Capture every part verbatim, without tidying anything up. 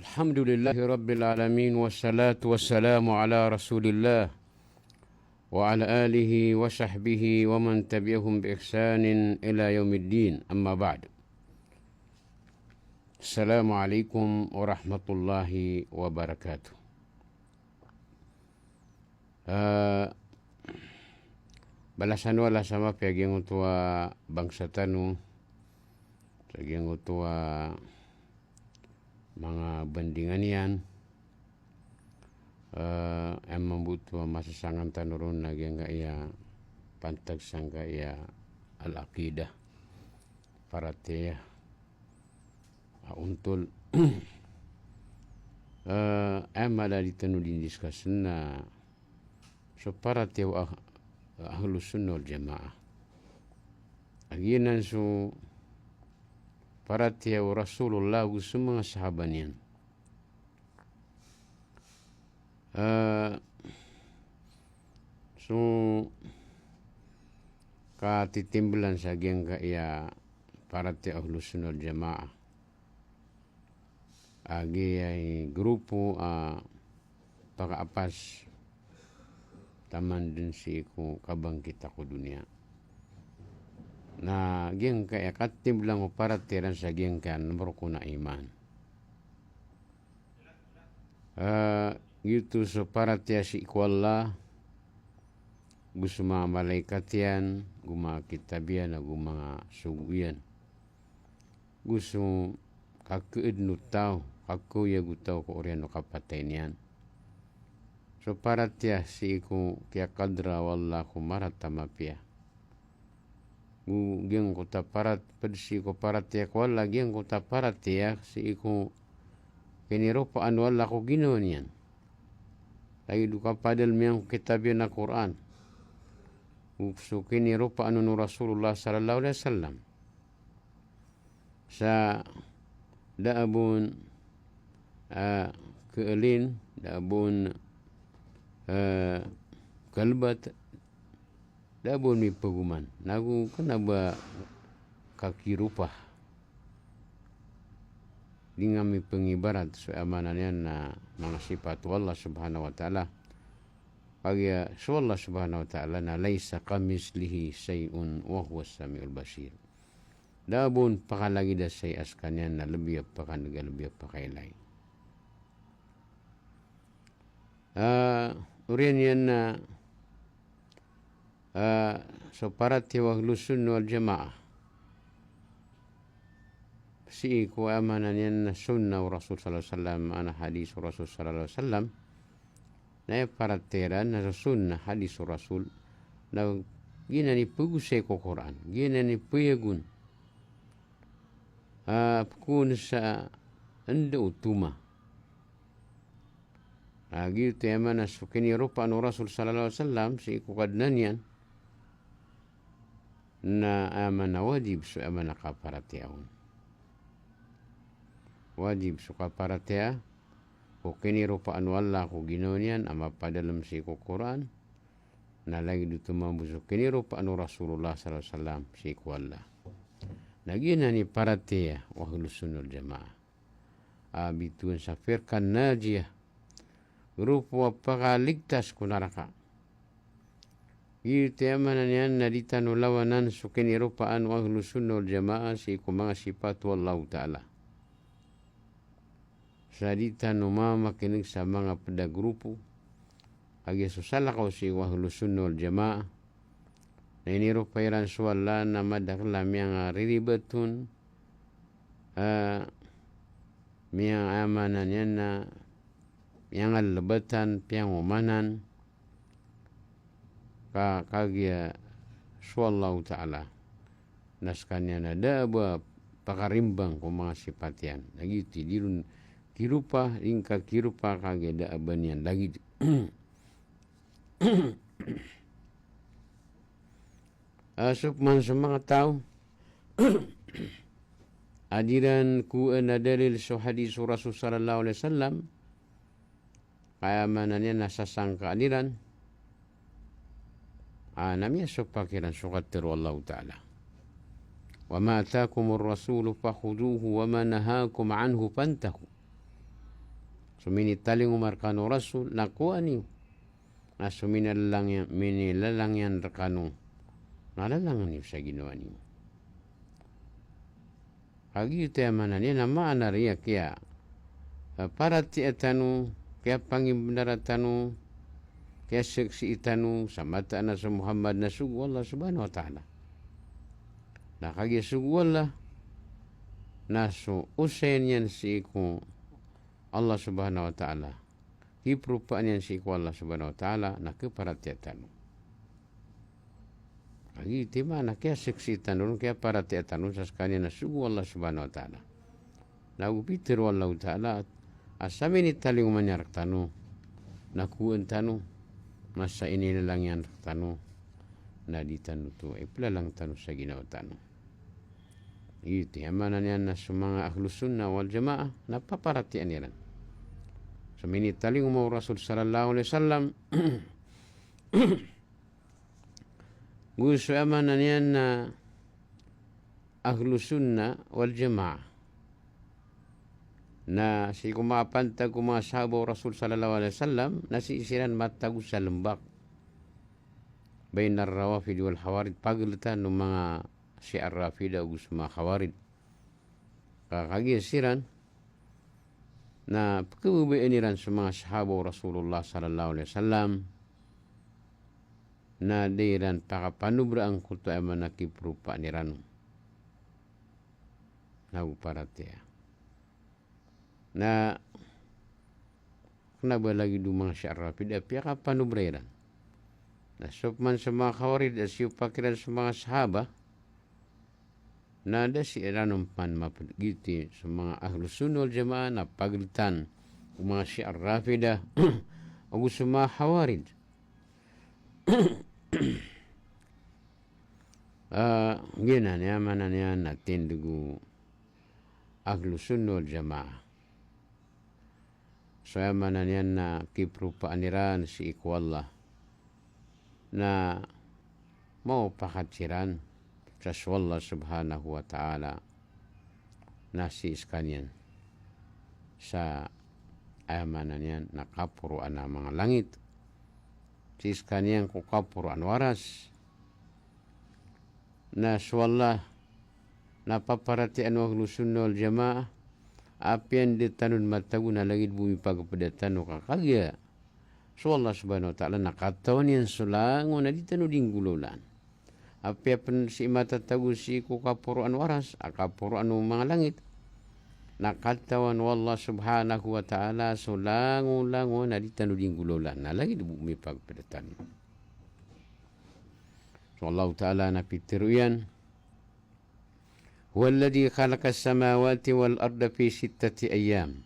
Alhamdulillahi Rabbil Alamin, wassalatu wassalamu ala Rasulillah, wa ala alihi wa sahbihi wa man tabi'ahum bi ihsanin ila yaumiddin. Amma ba'd. Assalamu alaikum warahmatullahi wabarakatuh. Ah, balasan o Allah sa mapiya giyangkoto a bangsa tano, sa giyangkoto a manga bandingan iyan, ah, aya mambo oto a masasangan tano ron na giyangkaya pantag sangkaya al-aqidah, paratiyaya a ontol. Eh, aya mala di tano di-discuss na so paratiyaya o ah-, Ahlus Sunnah wal Jamaah. A giyanan so paratiyaya o Rasulullah ago so manga sahaba niyan. Eh, so katitimblan sa giyangkaya paratiyaya Ahlus Sunnah wal Jamaah a giyai grupo a pakaapas taman den sii ko kabangkita ko doniya. Na giyangkaya katimblan o paratiyaya iran sa giyangkaya a rukun a iman. Eh, giyoto so paratiyaya sii ko Allah, go so manga malaikat iyan, go manga kitab iyan, ago manga sogo iyan. Go so kakhaadn o taw, kakhaoyag o taw ko oriyan o kapatay niyan. So paratiyaya sii ko kiyakadra o Allah ko marata a mapiya. Go giyangkoto a parat-, pd sii ko paratiyaya ko Allah, giyangkoto a paratiyaya sii ko kiniropaan o Allah ko ginawa niyan. Lagid o kapadalm iyan ko kitab iyan a Qur'an. Go so kiniropaan on o Rasulullah sallallahu alaihi wasallam. Sa da a bo on, ah, kaalin, da a bo on, ah, kalbat, da a bo on mipagoman. Na go kna ba kakiropa. Di nga mipangibarat so aya maana niyan na manga sipat o Allah subhanahu wa ta'ala. Kagiya so Allah subhanahu wa ta'ala na laysa kamithlihi shay'un wa huwas sami'ul basir. Da a bo on pakalagid a saya a skaniyan na lbi a pakan'g a lbi a pakailay. Ah, oriyan iyan na, ah, so paratiyaya o Ahlus Sunnah wal Jamaah sii ko aya maana niyan na sunnah o Rasul sallallahu alaihi wasallam, maana hadis o Rasul sallallahu alaihi wasallam. Na aya paratiyaya iran na so sunnah, hadis o Rasul, na giyanan i pagosay ko Qur'an, giyanan i payag on. Ah, pkhaoon sa anda o toma. Ah, giyoto aya maana so kiniropaan o Rasul sallallahu alaihi wasallam sii ko Kadnan iyan. Na aya maana wajib so aya maana kaparatiyaya on. Wajib so kaparatiyaya ko kiniropaan o Allah ko ginawa niyan a mapadalm sii ko Qur'an, na lagid oto mambo so kiniropaan o Rasulullah sallallahu alaihi wasallam sii ko Allah. Na giyanan i paratiyaya o Ahlus Sunnah wal Jamaah a bitowan sa firqah najiyah, grupo a pakaligtas ko naraka. Giyoto aya maana niyan na di tano lawanan so kiniropaan o Ahlus Sunnah wal Jamaah sii ko manga sipat o Allahu Ta'ala. Sa di tano mamakin'g sa manga pd a grupo, kagiya so salakaw sii ko Ahlus Sunnah wal Jamaah na iniropa iran so Allah na madakl a miyangariribat on, ah, miyang-, aya maana niyan na miyangalbatan, piyangomanan, ka, kagiya so Allahu Ta'ala na skaniyan na da a ba pakarimbang ko manga sipat iyan. Na giyoto i di ron kiropa, ingka kiropa kagiya da a ba niyan lagid. Ah, so pman so manga taw a di ran kowaan a dalil so hadis o Rasul sallallahu alaihi wasallam, ka aya maana niyan na sasangkaan iran, ah, na miyasopak iran so katharo o Allahu Ta'ala: "Wa ma atakumur rasulu fakhudhuhu wa ma nahakum anhu fantahu." So minitalingoma rkano o Rasul na kowaa niyo. Na so minilalang iyan, minilalang iyan rkano na lalangn iyo sa ginawa niyo. Kagiya oto aya maana niyan na maana ron a kiya, eh, paratiyaya tano, kiyapangimbnara tano, kiyasaksii tano sa mataan a so Muhammad na sogo o Allah subhanahu wa ta'ala. Na kagiya sogo o Allah na so osayan iyan sii ko Allah subhanahu wa ta'ala, kipropaan iyan sii ko Allah subhanahu wa ta'ala na kiyaparatiyaya tano. Kagiya oto aya maana, kiyasaksii tano ron, kiyaparatiyaya tano sa skaniyan na sogo o Allah subhanahu wa ta'ala. Na go pitharo o Allahu ta'ala a sa minitalingoma niyan rktano na kowaan tano, na sa inilalang iyan rktano na di tano oto iplalang tano sa ginawa tano. Oto aya maana niyan na so manga ahlus sunnah wal jamaah na paparatiyayaan iran so minitalingoma o Rasul sallallahu alaihi wasallam. Go so aya maana niyan na ahlus sunnah wal jamaah na sii ko mapantag ko manga sahaba o Rasul sallallahu alaihi wasallam na sii siran matago sa lmbak. Bainar Rawafid wal Khawarij, pagltan o manga Shia Rafida ago so manga Khawarij. Ka kagiya siran na pkhababayaan iran so manga sahaba o Rasulullah sallallahu alaihi wasallam na da iran pakapanobraan ko oto aya maana a kipropaan iran na go paratiyaya. Na kna ba lagid o manga Shia Rafida a piyakapanobra iran. Na so pman so manga Khawarij a siyopak iran so manga sahaba, na da siran pman mapd. Giyoto so manga ahlus sunnah wal jamaah na pagltan o manga Shia Rafida ago so manga Khawarij. Ah, giyanan i aya maana niyan na tindg o ahlus sunnah wal jamaah. So aya maana niyan na kipropaan iran sii ko Allah na maopakat siran sa so Allah subhanahu wa ta'ala na sii skaniyan sa aya maana niyan na kaporoan a manga langit, sii skaniyan ko kaporoan o aras. Na so Allah na paparatiyayaan o ahlus sunnah wal jamaah, apiya da tano dn matago na lagid bo mipagpda tano ka kagiya so Allah subhanahu wa ta'ala na katawan iyan so langon a di tano dii nggolawlaan. Apiya pn sii matatago sii ko kaporoan o aras, a kaporoan o manga langit, na katawan o Allah subhanahu wa ta'ala so langolangon a di tano dii nggolawlaan na lagid bo mipagpda tano. So Allah ta'ala na pitharo iyan, "Huwalladhi khalaqas samawati wal arda fi sittati ayyam,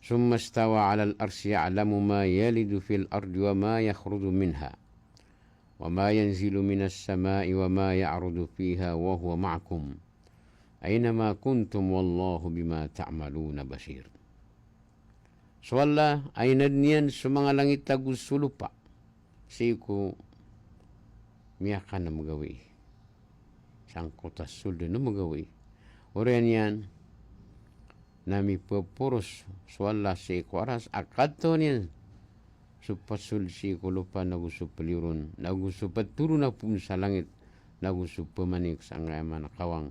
thumma istawa 'alal 'arsy ya'lamu ma yaliju fil ardi wa ma yakhruju minha, wa ma yanzilu minas sama'i wa ma ya'ruju fiha wa huwa ma'akum aina ma kuntum wallahu bima ta'maluna basir." So Allah a inadn iyan so manga langit ago so lopa sii ko miyakanm gawii, sangkoto a sold a nm gawii. Oriyan iyan na mipaporos so Allah sii ko aras a katawan iyan so pasold sii ko lopa nago so pliyo ron, nago so ptoro na poon sa langit, nago so pmanik sangkaya man a kawang.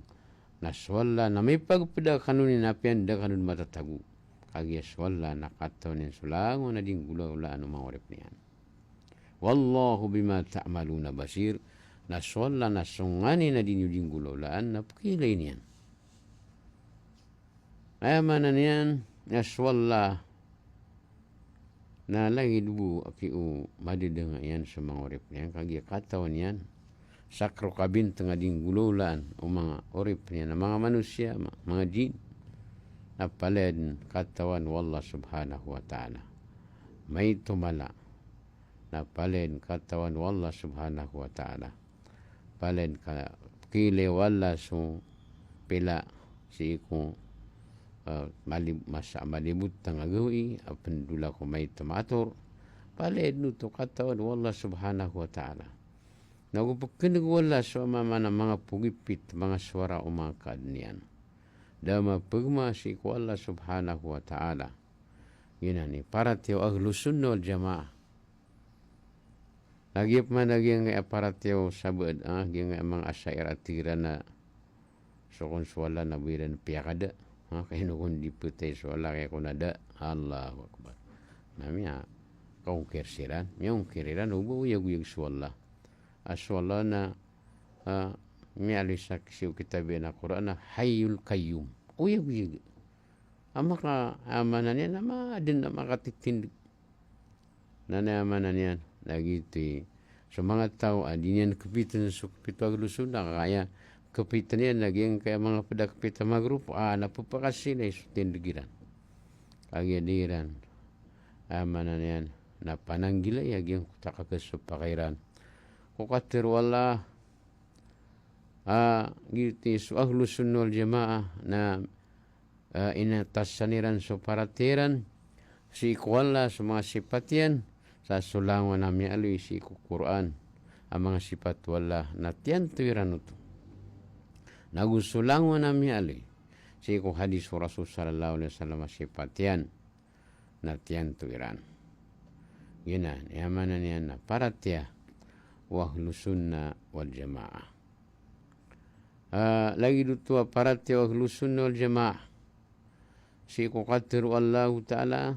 Na so Allah na mipagpda kano niyan apiya da kano dn matatago. Kagiya so Allah na katawan iyan so langon a dii nggolawlaan o manga oripn iyan. Wallahu bima ta'maluna basir. Na so Allah na so nganin a di niyo dii nggolawlaan na pkiilay niyan. Aya maana niyan na so Allah na lagid bo a kiyomadadanga iyan so manga oripn iyan, kagiya katawan iyan sa karo kabintang a dii nggolawlaan o manga oripn iyan a manga manosiya, ma-, manga jinn. Na palaya dn katawan o Allah subhanahu wa ta'ala. Maito mala. Na palaya dn katawan o Allah subhanahu wa ta'ala. Palaya dn ka-, pkiilay o Allah so pila sii ko, eh, malib-, masa a malibotang a gawii a pndola ko maito a mator. Palaya dn oto katawan o Allah subhanahu wa ta'ala. Nago pkhan'g o Allah so aya maana a manga pogipit, manga sowara o manga kaadn iyan. Da mapagma sii ko Allah subhanahu wa ta'ala. Giyanan i paratiyaya o Ahlus Sunnah wal Jamaah. Lagid pman a giyangkaya paratiyaya o sabaad, ah, giyangkaya manga Asha'irah a tig iran a so kon so Allah na ba iran piyakada. Ha, kay ino kon di ptay so Allah, kay kon a da. Allahu Akbar. Na miyakaongkir siran, miyaongkir iran o ba oyagoyag so Allah. A so Allah na, ah, miyaaloy sa kitab iyan a Qur'an a Hayyul Qayyum. Oyagoyag. A maka, a maana niyan na maadn a makatitindg. Na aya maana niyan, lagid i so manga taw a di niyan kpitn so kpit o Ahlus Sunnah, ka aya kpitn iyan na giyangkaya manga pd a kpit a manga grupo, a na pphakasilay so tindg iran. Kagiya di iran, aya maana niyan na pananggilai a giyangkoto a kakasopak iran ko katharo o Allah. A giyoto i so Ahlus Sunnah wal Jamaah na, a, inatasan iran so paratiyaya iran sii ko Allah, so manga sipat iyan, sa so langon a miyaaloy sii ko Qur'an a manga sipat o Allah na tiyanto iran oto. Nago so langon a miyaaloy sii ko hadis o Rasul sallallahu alaihi wasallam a sipat iyan na tiyanto iran. Giyanan i aya maana niyan na paratiyaya o Ahlus Sunnah wal Jamaah. A, lagid oto a paratiyaya o Ahlus Sunnah wal Jamaah sii ko katharo o Allahu Ta'ala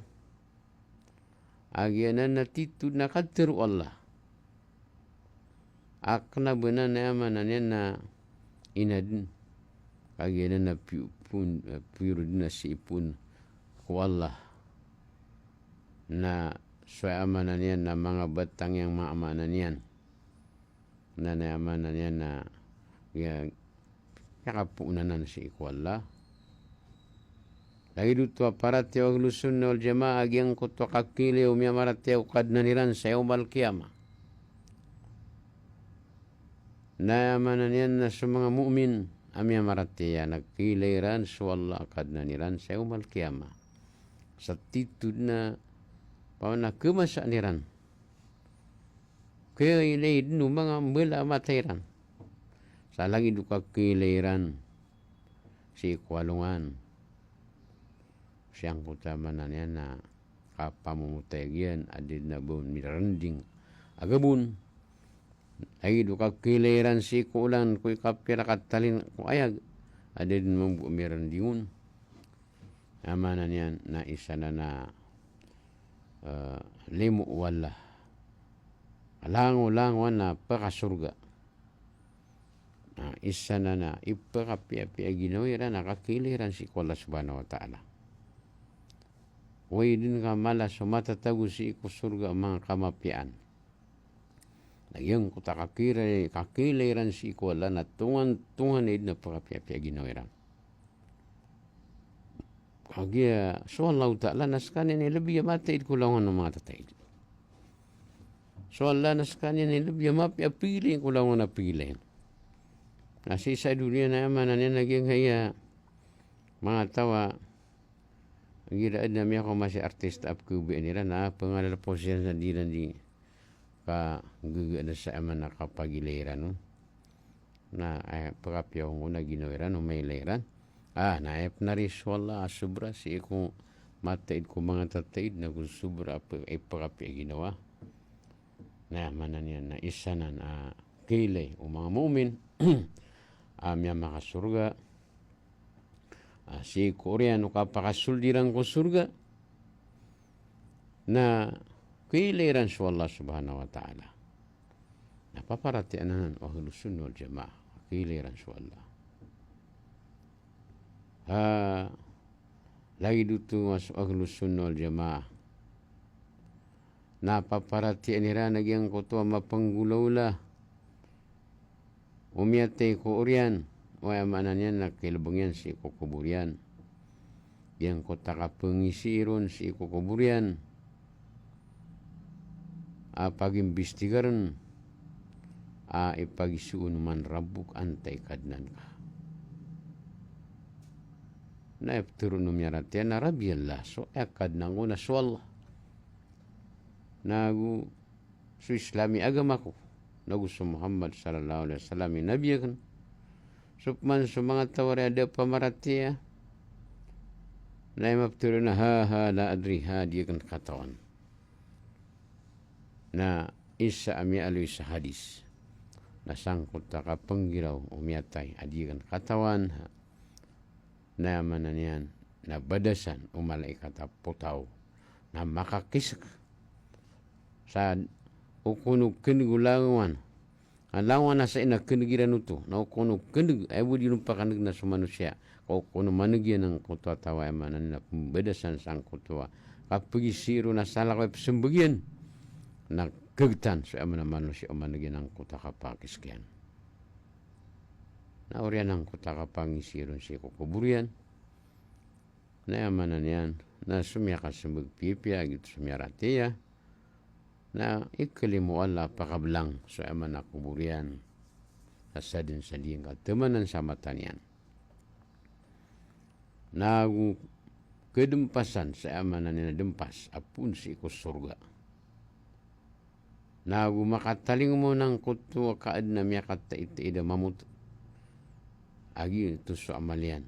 a giyanan na titho dn a katharo o Allah. A kna ba nan, aya maana niyan na inadn, kagiya nan na piyo-, pon, eh, piyorodn a sii pon ko Allah. Na so, aya maana niyan na manga batang iyan, ma-, maana niyan na, na aya maana niyan na, ya, aya kapoonan sii ko Allah. Lagid oto a paratiyaya o Ahlus Sunnah wal Jamaah a giyangkoto a kakhailay o miyamaratiyaya ko Kadnan iran sa Yawmal Qiyamah. Na aya maana niyan na so manga mu'min a miyamaratiyaya na khailay iran so Allah a Kadnan iran sa Yawmal Qiyamah. Sa titho dn a pawan a khamasaan iran, khailay dn o manga mbala a mata iran. Sa lagid o kakhailay iran sii ko alongan. Siyangkoto a maana niyan na kapamomotay a giyan a da dn a ba on mirarnding a gabon. Lagid o kakhailay iran sii ko olan ko ikapira ka talin ko ayag a da dn mambo a mirarnding on. Aya maana niyan na isa nan a, eh, limo o Allah a langolangowan a pkasorga. Na isa nan a ipkhapiyapiya a ginawa iran a kakhailay iran sii ko Allah Subhanahu wa Ta'ala. Oway dn ka mala so matatago sii ko sorga a manga kamapiyaan. Na giyangkoto a kakhailay, kakhailay iran sii ko Allah na tongantonganay dn a pkhapiyapiya a ginawa iran. Kagiya so Allahu Ta'ala na skaniyan i lbi a mataid ko langon o manga tataid. So Allah na skaniyan i lbi a mapiya a pkhailay ko langon a pkhailay. Na sii sa doniya na aya maana niyan na giyangkaya manga taw a igira adn a miyakomasi artista a pkhabayaan iran na pngalalposan sa di iran di kagagaan sa aya maana kapagilay iran on. Na, eh, pkhapiya on ko na ginawa iran o mailay iran. Ah, na aya pn ari so Allah a sobra sii ko mataid ko manga tataid nago sobra a p-, ipkhapiya a ginawa. Na aya maana niyan na isa nan a khailay o manga mu'min a miyamakasorga a sii ko oriyan o kapakasold iran ko sorga na khailay iran so Allah Subhanahu wa Ta'ala. Na paparatiyayaan anan o Ahlus Sunnah wal Jamaah, khailay iran so Allah. Ha, lagid oto a so Ahlus Sunnah wal Jamaah na paparatiyayaan iran a giyangkoto a mapanggolawla o miyatay ko oriyan, o aya maana niyan na kailbng iyan sii ko kobor iyan. Giyangkoto a kapngisi ron sii ko kobor iyan a pagimbistigarn a ipagiza on man Rabbuk, antaa i Kadnan ka. Na iptharo o miyaratiyaya na Rabbi Allah, so aya Kadnan ko na so Allah. Nago so Islam i agama ko, nago so Muhammad sallallahu alaihi wasallam i nabi akn. So pman so manga taw a da pamaratiyaya Na aya maptero na ha, ha, la adri, ha, di akn katawan. Na isa a miyaaloy sa hadis na sangkoto a kapanggiraw o miyatay a di akn katawan, ha. Na aya maana niyan na badasan o malaikat a potaw na makakisk sa o kono kndg o langowan. A langowan a sa ina kndg iran oto, na o kono kndg, aya bo di ron pakaneg na so manosiya, ka o kono maneg iyan angkoto a taw a aya maana niyan na pmbadasan sangkoto a kapagisi ron a salakaw i psmbag iyan. Na kagtan so aya maana manosiya o maneg iyan angkoto a kapakisk iyan. Na oriyan angkoto a kapangisi ron sii ko kobor iyan. Na aya maana niyan na so miyakasmbag piyapiya, giyoto so miyaratiyaya, na iklimo o Allah a pakablang so aya maana kobor iyan. Sa sadn sa di ngka tmanan sa mata niyan. Na ago kdmpasan sa aya maana niyan na dmpas a poon sii ko sorga. Na ago makatalingoma on angkoto a kaadn a miyakataitaid a mamot a giyoto so amal iyan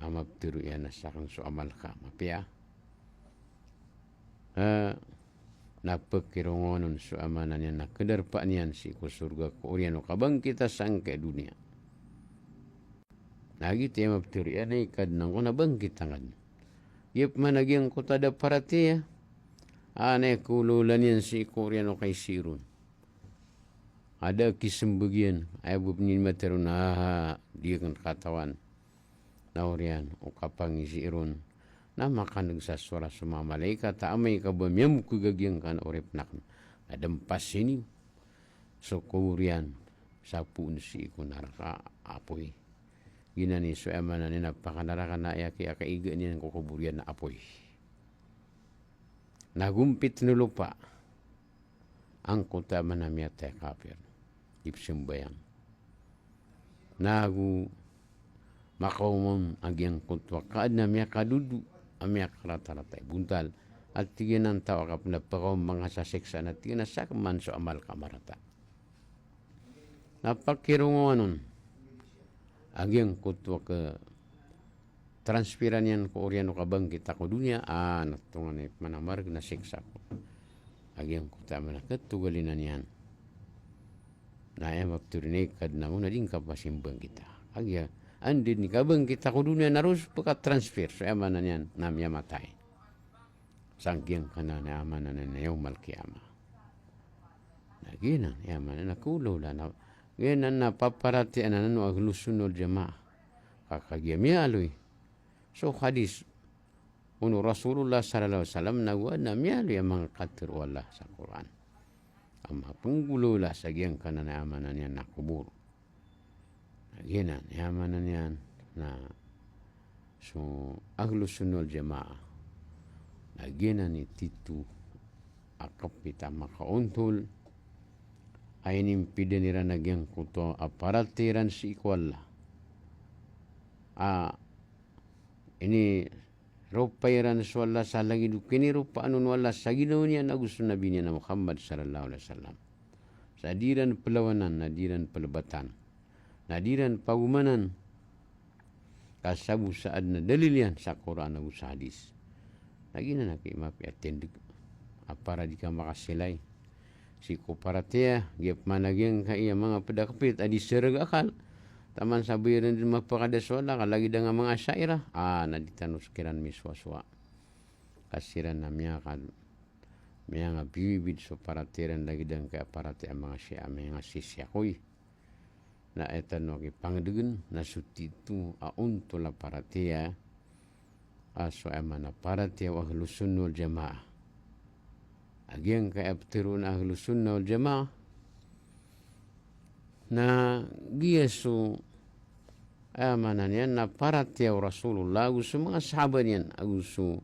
a maptero iyan a sakn so amal ka mapiya. Eh, na pkirongowan on so aya maana niyan na kdarpa niyan sii ko sorga ko oriyan o kabangkit a sangkai a doniya. Na giyoto i maptero iyan a ikadnan ko na bangkit angkadn. Giya pman a giyangkoto a da paratiyaya a na ikaolawla niyan sii ko oriyan o kaisi ron a da kismbag iyan, aya bo pn i maptero na, ha, ha, di akn katawan. Na oriyan o kapangisi ron na makaneg sa sowara so manga malaikat a amay ka ba miyamokg a giyangkanan a oripn akn, na dmpasi niyo so kobor iyan sa poon sii ko naraka a apoy. Giyanan i so aya maana niyan na pakanaraka na aya ki, aya kaiga niyan ko kobor iyan na apoy. Na gompit o lopa angkoto a aya maana miyatay a kafir, di pzambayang. Na ago makaoma on a giyangkoto a kaadn a miyakadodo a miyakaratarata i bontal. A tig iyan a taw a kapnda pakaoma ngka sa siksa, na tig iyan a sakn man so amal ka marata. Na pakirongowan on a giyangkoto a katransferan iyan ko oriyan o kabangkit a ko doniya, a na tonganay pman a marg na siksa ko a giyangkoto a aya maana katogalina niyan. Na aya maptero iyan a ikadnan ko na di ngka pasi mbangkita. Kagiya anda dn i kabangkit a ko doniya na roo so pkatransfer so aya maana niyan na miyamatay sa giyangkanan a aya maana niyan na yawmal qiyamah. Na giyanan, aya maana na kaolawla na, giyanan na paparatiyayaan anan o Ahlus Sunnah wal Jamaah. Ka kagiya miyaaloy so hadis on o Rasulullah sallallahu alaihi wasallam, na go adn a miyaaloy a manga katharo o Allah sa Qur'an a mapnggolawla sa giyangkanan a aya maana niyan na kobor. Na giyanan i aya maana niyan na so Ahlus Sunnah wal Jamaah, na giyanan i tito a kapit a makaontol a inimpidan iran a giyangkoto a paratiyaya iran sii ko Allah. A iniropa iran so Allah sa lagid o kiniropaan on o Allah sa ginawa niyan ago so Nabi niyan a Muhammad sallallahu alaihi wasallam. Sa di iran plawanan, na di iran plbatan, na di iran pagomanan ka sabo sa adn a dalil iyan sa Qur'an ago sa hadis. Na giyanan a ki mapiya a tindg a para di ka makasilay sii ko paratiyaya. Giya pman a giyangkai a manga pd a kapit a di sarag a akal, taman sa ba iran dn mapakada so Allah ka lagid a nga manga Asha'irah, a na di tano skiran misowasowa. Ka siran na miyaka, miyangabibid so paratiyaya iran lagid angkai a paratiyaya a manga Shia, manga sisiya koy. Na aya tano a kipangdgn na so tito a ontol a paratiyaya a so aya maana paratiyaya o Ahlus Sunnah wal Jamaah. A giyangkai a ptharoon a Ahlus Sunnah wal Jamaah na giya so aya maana niyan na paratiyaya o Rasulullah ago so manga sahaba niyan ago so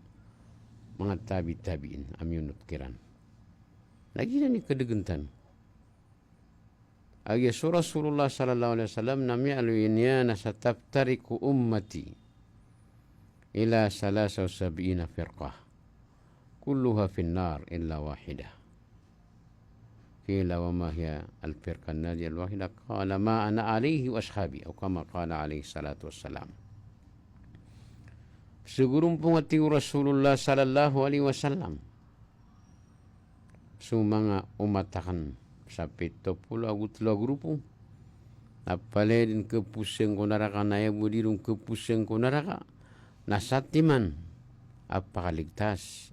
manga tabi tabi'in a miyonot kiran. Na giyanan i kadgn tano. A giya so Rasulullah sallallahu alaihi wasallam na miyaaloy niyan a sataftariqu ummati ila thalatha wa sab'ina firqah, kulluha fin nar illa wahidah. Qila wa ma hiya al-firqah an-najiyah al-wahidah? Qala ma ana alaihi wa ashabi, aw kama qala alaihi salatu wassalam. Segorompong a tig o Rasulullah sallallahu alaihi wasallam so manga omat aken sa pito polo ago telo a goropo a palaya den keposeng ko naraka, na aya bo di ron keposeng ko naraka na satiman a pakaligtas.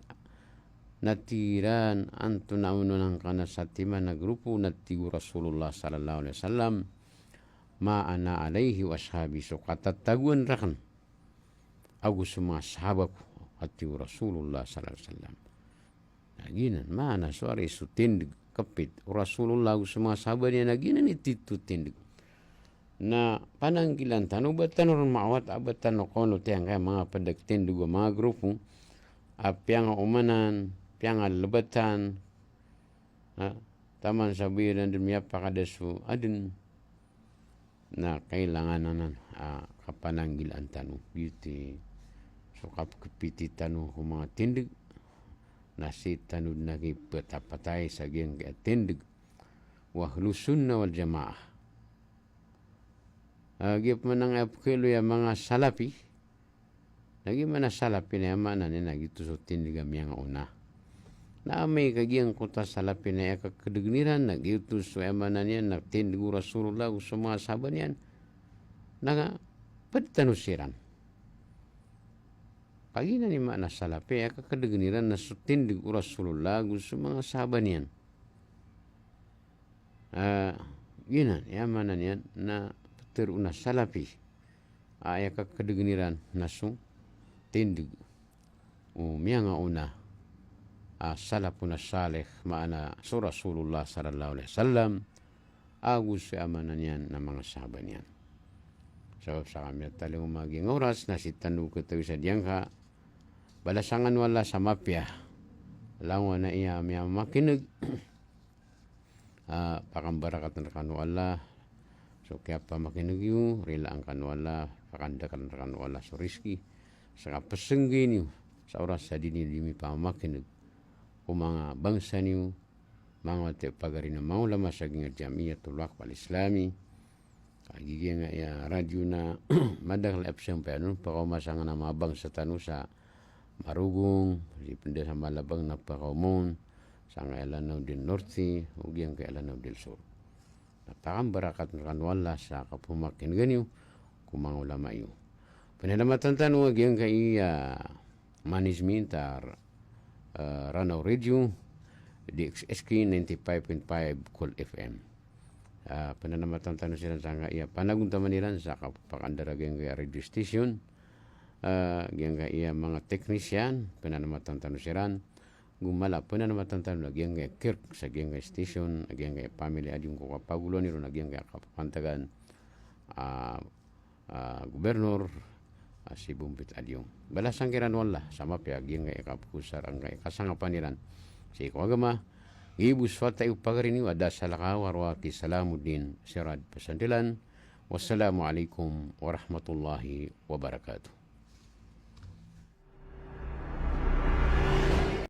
Na tig iran, antonaa onon angka na satiman a goropo? Na tig o Rasulullah sallallahu alaihi wasallam, "Ma ana alaihi wa ashabi," so katatagoan raken ago so manga sahaba ko, a tig o Rasulullah sallallahu alaihi wasallam. Na giyanan, maana so ari so tindeg, kepit o Rasulullah ago so manga sahaba niyan, na giyanan i titho tindeg. Na pananggilaan tano, ba tano ron maawat a ba tano kono tiyangkaya manga ped a ketindeg o manga goropo a piyangaomanan, piyangalebatan, ha, taman sa bo iran den miyapakada so aden. Na kailangan anan a kapananggilaan tano. Giyoto i so kapekepiti tano ko manga tindeg, na sii tano den a kipetapatay sa giyangkaya tindeg o Ahlus Sunnah wal Jamaah. A, giya pemanang a pekelo iya manga Salafi, na giya maana Salafi na aya maana niyan na giyoto so tindeg a miyangaona. Na amay ka giyangkoto a Salafi na aya kakedegen iran na giyoto so aya maana niyan na tindeg o Rasulullah ago so manga sahaba niyan, na ped tano siran. Ka giyanan i maana Salafi, aya kakedegen iran na so tindeg o Rasulullah ago so manga sahaba niyan. A, giyanan i maana niyan na petero on a Salafi. A, aya kakedegen iran na so tindeg o miyangaona a salafun as-salih, maana so Rasulullah sallallahu alaihi wasallam ago so aya maana niyan na manga sahaba niyan. Sabap sa kami a talingoma giyangkai a oras na sii tano ketawi sa giyangkai a balasan kano o Allah sa mapiya. Langon a iya miyamakineg a, pakambarakaten rekano o Allah so kiyapamakineg iyo, rilaan kano o Allah, pakandakelen rekano o Allah so rizki, sa kapesenggi niyo sa oras sa di niyo di mipamakineg ko manga bangsa niyo, manga wata i pagari na manga ulama sa giyangkai a Jamiyatul Waqf Al-Islami. Ka giyangkai a radio na madakel a pesampayan on, pakaoma sangkanan a manga bangsa tano sa Marugong, di penda sa Malabang na pakaoma on, sangkai a Lanao del Norte, o giyangkai a Lanao del Sur. Na pakambarakat rekano o Allah sa kapamakinega niyo ko manga ulama iyo. Penalamatan tano a giyangkai a management a, eh, Ranao Radio, D X S K ninety-five point five Cool F M. Ah, penalamatan tano siran sangkai a panagontaman iran sa kapakandar a giyangkai a radio station, ah, giyangkai a manga technician, penalamatan tano siran. Go mala penalamatan tano a giyangkai a kirk sa giyangkai a station, a giyangkai a pamilya a di ngko kapagoloan iron a giyangkai a kapapantagan, ah, ah, Gobernor, ah, si Bombit Adiyong. Balasan kiran o Allah sa mapiya a giyangkai a kapekosar angkai a kasangapan iran sii ko agama. Giya bo so wata iyo, pagari niyo a da salakaw a rowaki Salamuddin Siraj Pasandilan. Wassalamu alaikum warahmatullahi wabarakatuh.